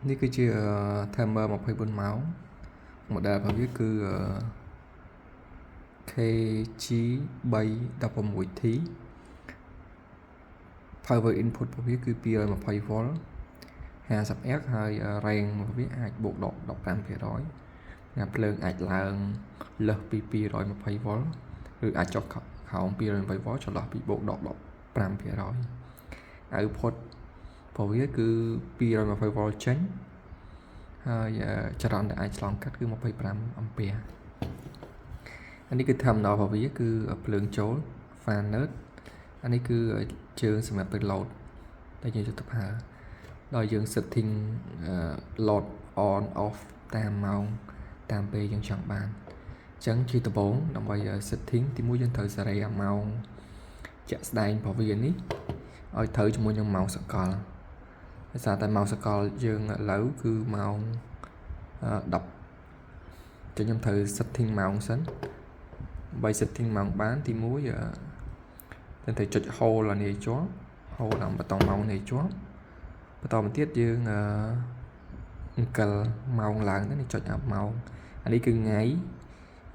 នេះគឺជា timer 24ម៉ោង model របស់វាគឺ KG 316T power input របស់វាគឺ 220V 50A ហើយ range របស់វាអាចបូកដក15%ណាភ្លើងអាចឡើងលើសពី 220V ឬអាចចុះក្រោម 220V ចន្លោះពីបូកដក15% output របស់វាគឺ 220V ចេញហើយចរន្តដែលអាចឆ្លងកាត់គឺ25អំពែអានេះគឺ terminal របស់វាគឺភ្លើងចូល fan node អានេះគឺជើងសម្រាប់ទៅ load ដែលយើងយកទៅប្រើដោយយើង setting load on off តាមម៉ោងតាមពេលយើងចង់បានអញ្ចឹងជាដំបូងដើម្បី setting ទីមួយយើងត្រូវសេរីអាម៉ោងជាក់ស្ដែងរបស់វានេះឲ្យត្រូវជាមួយនឹងម៉ោងសកលដោយសារតែម៉ោងសកលយើងឥឡូវគឺម៉ោង10ចឹងខ្ញុំត្រូវ setting ម៉ោងសិនដើម្បី setting ម៉ោងបានទី1យើងត្រូវចុច hold អានេះជាប់ hold ដល់ប៊ូតុងម៉ោងនេះជាប់បន្តមកទៀតយើងអង្កលម៉ោងឡើងទៅនេះចុចអាម៉ោងអានេះគឺថ្ងៃ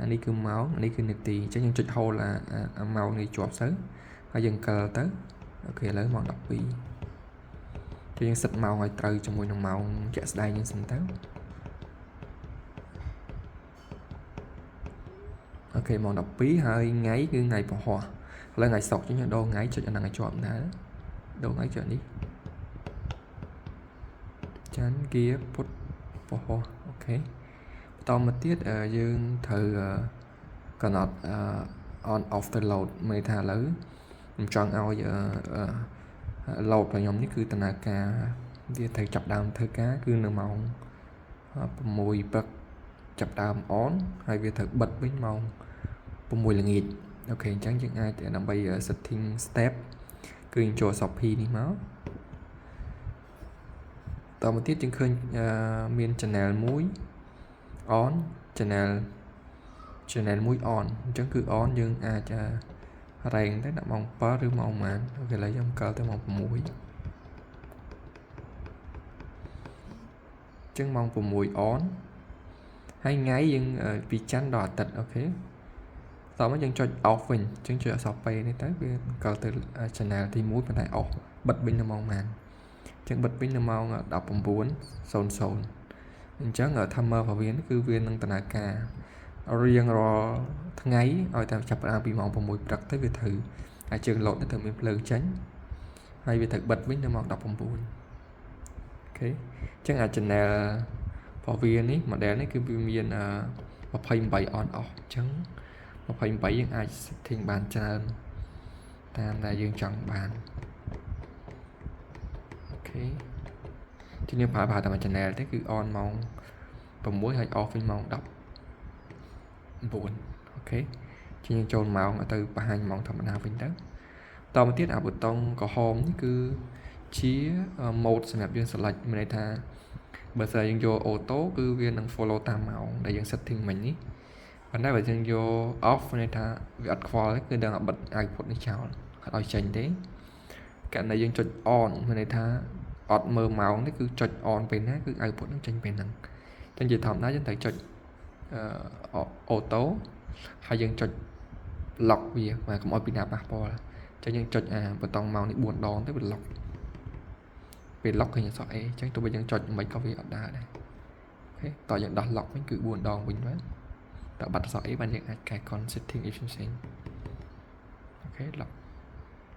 អានេះគឺម៉ោងអានេះគឺនាទីអញ្ចឹងយើងចុច hold អាម៉ោងនេះជាប់ទៅហើយយើងកិលទៅ OK ឥឡូវម៉ោង12ចឹងយើង set ម៉ោងឲ្យត្រូវជាមួយនឹងម៉ោងជាក់ស្ដែងយើងសិនទៅ OK ម៉ោង12ហើយថ្ងៃគឺថ្ងៃពហុឥឡូវថ្ងៃសុក្រចឹងយើងដូរថ្ងៃចុចអាហ្នឹងឲ្យជាប់ដែរដូរថ្ងៃចុចនេះច័ន្ទគាពុធពហុ OK បន្តមកទៀតយើងត្រូវកំណត់ on off ទៅ load មានន័យថាឥឡូវខ្ញុំចង់ឲ្យ load របស់ខ្ញុំនេះគឺដំណើរការវាត្រូវចាប់ដើមធ្វើការគឺនៅម៉ោង6ព្រឹកចាប់ដើម on ហើយវាត្រូវបិទវិញម៉ោង6ល្ងាច OK អញ្ចឹងយើងអាចដើម្បី setting step គឺយើងចូលអក្សរ P នេះមកតមកទៀតយើងឃើញមាន channel មួយ on channel មួយ on អញ្ចឹងគឺ on យើងអាចរែងទៅដាក់ម៉ោង7ឬម៉ោងប៉ុន្មាន OK ឥឡូវខ្ញុំកើទៅម៉ោង6អញ្ចឹងម៉ោង6 on ហើយថ្ងៃយើងពីច័ន្ទដល់អាទិត្យ OK តមកយើងចុច off វិញអញ្ចឹងចុចអក្សរ P នេះទៅវាកើទៅ channel ទី1ប៉ុន្តែ off បិទវិញនៅម៉ោងប៉ុន្មានអញ្ចឹងបិទវិញនៅម៉ោង19:00អញ្ចឹង timer របស់វាគឺវានឹងដំណើរការរៀងរាល់ថ្ងៃឲ្យតែចាប់ផ្ដើមពីម៉ោង6ព្រឹកទៅវាត្រូវហើយជើងលោតទៅត្រូវមានភ្លើងចេញហើយវាត្រូវបិទវិញនៅម៉ោង19 OK អញ្ចឹងអា channel របស់វានេះ model នេះគឺវាមាន28 on off អញ្ចឹង28យើងអាច setting បានច្រើនតាមដែលយើងចង់បាន OK ជាយើងប្រើប្រើតែមួយ channel ទេគឺ on ម៉ោង6ហើយ off វិញម៉ោង19 OK ជាយើងចូលម៉ោងឲ្យទៅបង្ហាញម៉ោងធម្មតាវិញទៅតមកទៀតអាប៊ូតុងក្រហមនេះគឺជា mode សម្រាប់យើង select មានន័យថាបើសិនយើងយក auto គឺវានឹង follow តាមម៉ោងដែលយើង setting មិញនេះប៉ុន្តែបើយើងយក off មានន័យថាវាអត់ខ្វល់ទេគឺដឹងបិទ output នេះចោលអត់ឲ្យចេញទេករណីយើងចុច on មានន័យថាអត់មើលម៉ោងទេគឺចុច on ពេលណាគឺ output នឹងចេញពេលហ្នឹងចឹងជាធម្មតាយើងត្រូវចុច auto ហើយយើងចុច lock វាបាទកុំឲ្យពីណាប៉ះពាល់ចឹងយើងចុចអាប៊ូតុងម៉ោងនេះ4ដងទៅវា lock ពេល lock ឃើញអក្សរ A អញ្ចឹងទោះបីយើងចុចមិនក៏វាអត់ដើរដែរ OK តោះយើងដោះ lock វិញគឺ4ដងវិញបាទតើបាត់អក្សរ A បានយើងអាចកែ con setting អីផ្សេងៗ OK lock